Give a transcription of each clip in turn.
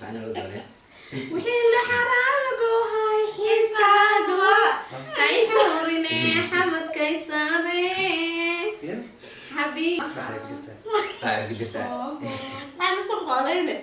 Fiican loo doonay. Wixii la xaraaragohay xiisaaga hay suurine xamadkaysaare xabiib. Waxay ku jirtaa. Waxay ku jirtaa. Maxaan usoo qolayne?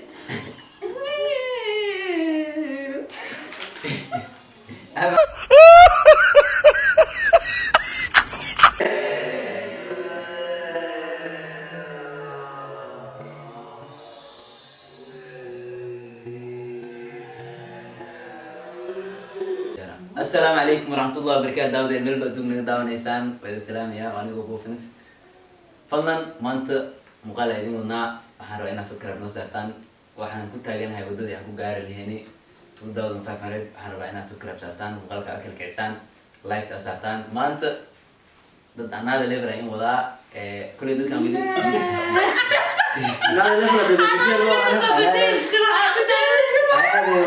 Asalaamu calaykum waraxmatullahi wabarakaatu. Daawadeen meel ba adduun naga daawanaysaan, waa idin salaamaya. Waa anigoo Buufins. Fadlan, maanta muuqaal aan idin wadnaa. Waxaan rabaa inaad subscribe noo saartaan. Waxaan ku taaganahay waddadii aan ku gaari lahayni 2500. Waxaan rabaa inaad subscribe saartaan, muuqaalka aad kala kicisaan, like aad saartaan. Maanta dad another level aan in wadaa. Kuley dadkaan weli Another level of the budget loo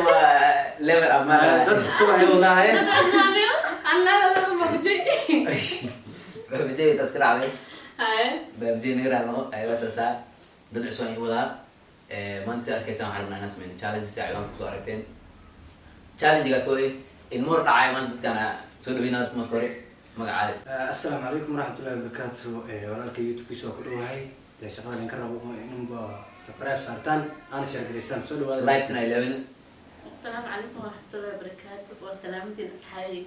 waa level up ma dad cusub ay wadaaye. Allada laba mabjay. Baabajey dad ka dhacday. Haye. Baabajey naga raacno ay waa taasaa. Dad cusub aan wadaa. Maanta si arkaysaan, waxaan rabnaa inaan sameyno challenge, si ciwaanka kusoo aragteen. Challengegaas oo ilmo hor dhacay. Maanta dadkaan soo dhaweynaa. Marka hore magacaada? Assalaamu calaykum waraxmatullahi wabarakaatu. Walaalka YouTube-kiisa waa ku dhowahay. Dee shaqada idinka rabo inunba subscribe saartaan, aana share garaysaan. Soo dhawaada. Like-tana 11. Asalaamu calaykum waraxmatullahi wabarakaatu. Waa salaamadeen, asxaabi.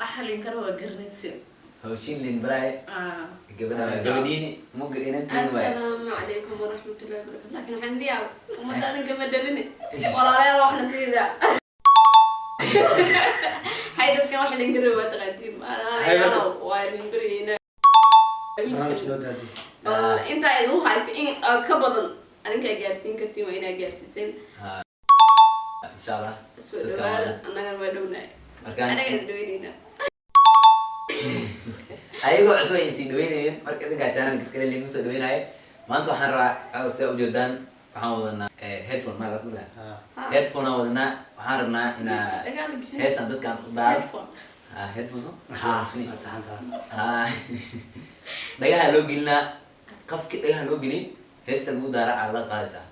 Waxa linkara waa garanaysin. Hawshin lin baraay gabadha gabadhiini muga inantiin waay. Asalaamu calaykum waraxmatullahi wabarakatu. Laakiin waxaan diyaa ummadda adinka ma dhalini, walaalayaal, waxna siida hay dadkan wax idin gari waa taqaatiin. Walaalayaal, waa idin baryeynaa. Barnaamij noo daadi. Bal intaa idin haysta in ka badan adinkaa gaarsiin kartiin, waa inaa gaarsiiseen. Insha Allah. Soo dhawaada, annagana waa dhownahay. Markaan anaga is dhaweyneyna. Ayagoo cusub ay sii dhaweynayeen. Marka idinkaa channelka iskale liima soo dhaweynaayo. Maanta waxaan rabaa, sida ujeedaan, waxaan wadanaa headphone ma las markaa headphone aan wadanaa. Waxaan rabnaa inaa heesaan dadkaan u daaro. Ha, headphone so Saxanta. Ha, dhagaha loo gelinaa. Qofki dhagaha loo gelin, heesta lagu daara aa la qaadaysaa,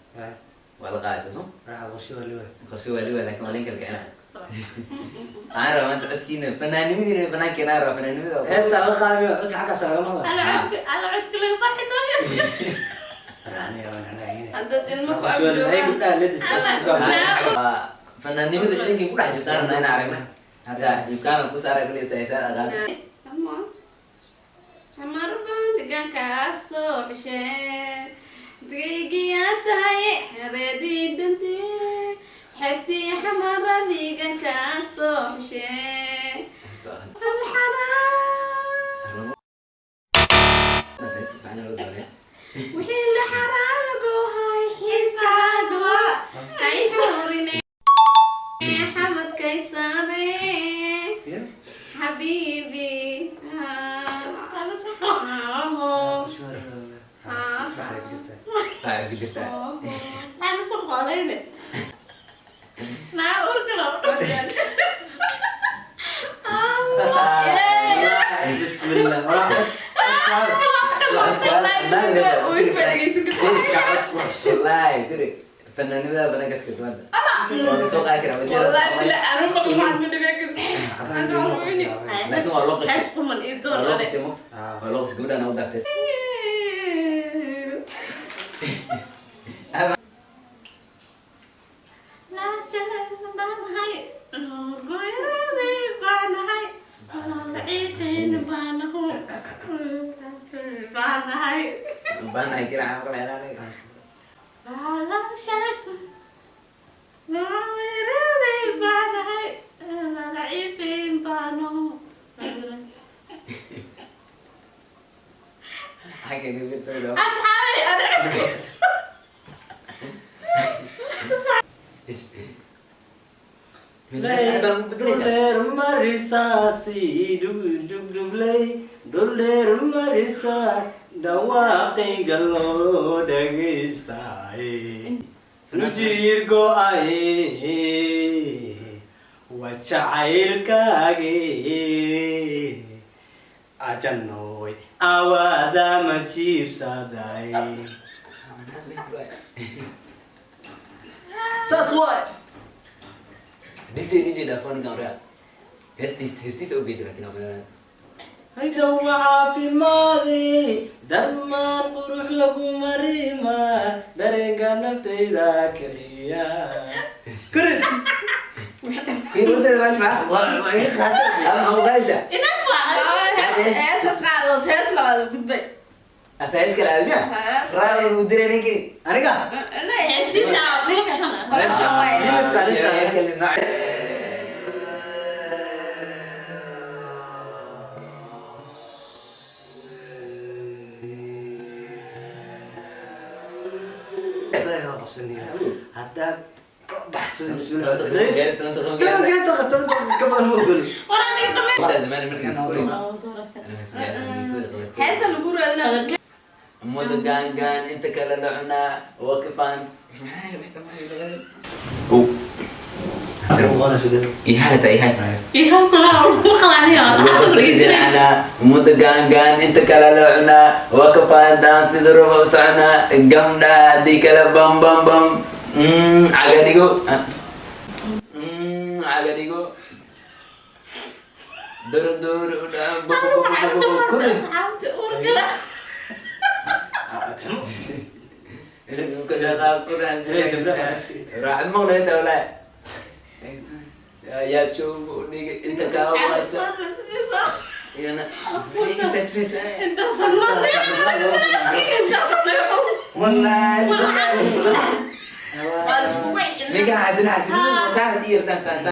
waa la qaadaysaa so. Raaxa qorshe waa liwa. Qorshe waa liwa, laakiin waa linka kicina. Waxaan rabaa maanta codkiina, fanaanimadiina banaankeena rabaa fanaanimada. Heesta la qaadamiyo, codka xaggaas lagama hadla. Ala codka laga farxi doono. Raaniya waan hanaagina. Haddaad ilmo ku Qorshe waa liwa. Ay agdhowaan gabdhaha ladies Waa fanaanimada idinkay ku dhex jirtaan rabnaa inaan aragna. Hadda ibkaana ku saara kuley saysaan aqaan. Xamarbaan deegaankaas soo xisheen degeygiyaa tahay xereedii dantee xebtii xamara deegaankaas soo xisheen alxaraa wixii la xaraaragohay xiisaaga hay suurine xamadkaysaare xabiibi. Qorshe waa liwa. Waxay ku jirtaa. Waxay ku jirtaa. Maxaan usoo qolayne? Naa urka loo. Bismillah. Wallaahi guri fanaanimada banaankaas ka duwanta waa soo qaadi karaa. والله بالله انا ما بعد من Laakiin waa loo qashay. Hees quman ii door. Waa loo qashay mugta, waa loo qashay gabadhaan u daartay. Baanahay kira aan kala helaa. Xagga idin fiirsanayo. Asxaabay, ana codka. Dhuldheer marisaasi dhugdhugdhugley, dhuldheer marisa dhawaaqayga loo dhagaystay nujiir go-ay waa jacaylkaagi ajanooy awaada ma jiibsaday. Saas waay. DJ DJ dhaafo ninkan oraa. Heestiisa u geysa laakiin ogaa. Haydow caafimaadi dhammaan qurux lagu marima dareenka naftayda kiciya. Kuris. Fiir wadada maash maxaa? Waa iga qaaday. Hada maxaa u qaadaysaa? Enough waa. Heesas qaado, hees labaad u gudbay. Asaa hees kale aadmiya? Hees. Raal uu diray ninkii. Aniga. Heesiisa collection ah. Collection waay. Remix ah, Hees lisa. kale nooc. Ilaahay waa qabsanaya. Haddaa ka baxsada bismillah. Gaari 10 daqiiqo Toban gaari. 10 daqiiqo ka badan ma ogoli. Waraa naga dhamay. Heestaa dhammaan markii la furay. Heesa lagu raadinaa. Muddo gaan inta kale la cunaa waa ka faan. Ihaata ihaat. Ihaan kula lagu qalaaniyo asxaabta wargeysanaya. Muddo gaan inta kale la cunaa waa ka faandaan sida rooba u soconaa gamdha haddii kale bam bam bam caga dhigo. Caga dhigo doro doro u dhaa bo bo bo bo bo bo kurin. Asxaabta urgala. Raacad maqlayta walaa yaa joogo dhiga inta kaa waasha iyana. Intaasan la intaasaan Wallahi. Waa la iskugu celcelin. Ninka xadin xadin saan iyo saan saan.